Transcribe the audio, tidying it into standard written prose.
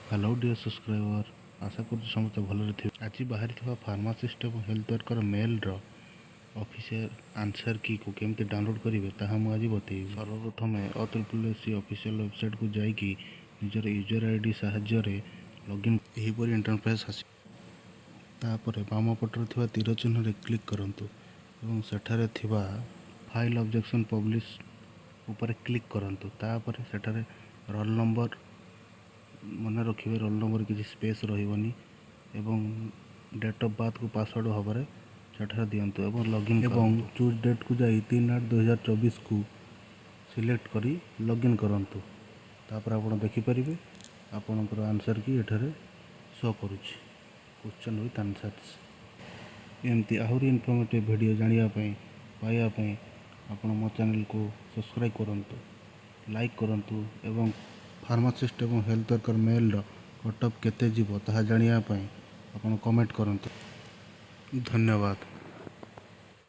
Hello deer subscriber, ଆଶା କରୁଛି ସମସ୍ତେ ଭଲରେ ଥିବେ। ଆଜି ବାହାରିଥିବା ଫାର୍ମାସିଷ୍ଟ ଏବଂ ହେଲ୍ଥ ୱାର୍କର ମେଲ୍ର ଅଫିସିଆଲ ଆନ୍ସର୍ କିକୁ କେମିତି ଡାଉନଲୋଡ଼୍ କରିବେ, ତାହା ମୁଁ ଆଜି ବତେଇବି। ସର୍ବପ୍ରଥମେ ଓ ଟ୍ରିପଲ୍ ଏସ୍ ସି ଅଫିସିଆଲ ୱେବସାଇଟ୍କୁ ଯାଇକି ନିଜର ୟୁଜର୍ I D ସାହାଯ୍ୟରେ ଲଗ୍ଇନ୍। ଏହିପରି ଇଣ୍ଟରଫେସ୍ ଆସିବ। ତାପରେ ବାମ ପଟରେ ଥିବା ତୀର ଚିହ୍ନରେ କ୍ଲିକ୍ କରନ୍ତୁ ଏବଂ ସେଠାରେ ଥିବା ଫାଇଲ୍ ଅବଜେକ୍ସନ୍ ପବ୍ଲିଶ ଉପରେ କ୍ଲିକ୍ କରନ୍ତୁ। ତାପରେ ସେଠାରେ ରୋଲ୍ ନମ୍ବର, ମନେ ରଖିବେ, ରୋଲ୍ ନମ୍ବର କିଛି ସ୍ପେସ୍ ରହିବନି, ଏବଂ ଡେଟ୍ ଅଫ୍ ବାର୍ଥକୁ ପାସୱାର୍ଡ଼ ଭାବରେ ସେଠାରେ ଦିଅନ୍ତୁ ଏବଂ ଲଗ୍ଇନ୍ ଏବଂ ଚୁଜ୍ ଡେଟ୍କୁ ଯାଇ 3/8/2024କୁ ସିଲେକ୍ଟ କରି ଲଗ୍ଇନ୍ କରନ୍ତୁ। ତାପରେ ଆପଣ ଦେଖିପାରିବେ, ଆପଣଙ୍କର ଆନ୍ସର୍ କି ଏଠାରେ ଶୋ କରୁଛି, କ୍ୱେଶ୍ଚନ୍ ୱିଥ୍ ଆନ୍ସର୍ସ। ଏମିତି ଆହୁରି ଇନଫର୍ମେଟିଭ୍ ଭିଡ଼ିଓ ଜାଣିବା ପାଇଁ, ପାଇବା ପାଇଁ ଆପଣ ମୋ ଚ୍ୟାନେଲକୁ ସବସ୍କ୍ରାଇବ୍ କରନ୍ତୁ, ଲାଇକ୍ କରନ୍ତୁ ଏବଂ ଫାର୍ମାସିଷ୍ଟ ଏବଂ ହେଲ୍ଥ ୱାର୍କର ମେଲ୍ର କଟ୍ ଅଫ୍ କେତେ ଯିବ, ତାହା ଜାଣିବା ପାଇଁ ଆପଣ କମେଣ୍ଟ କରନ୍ତୁ। ଧନ୍ୟବାଦ।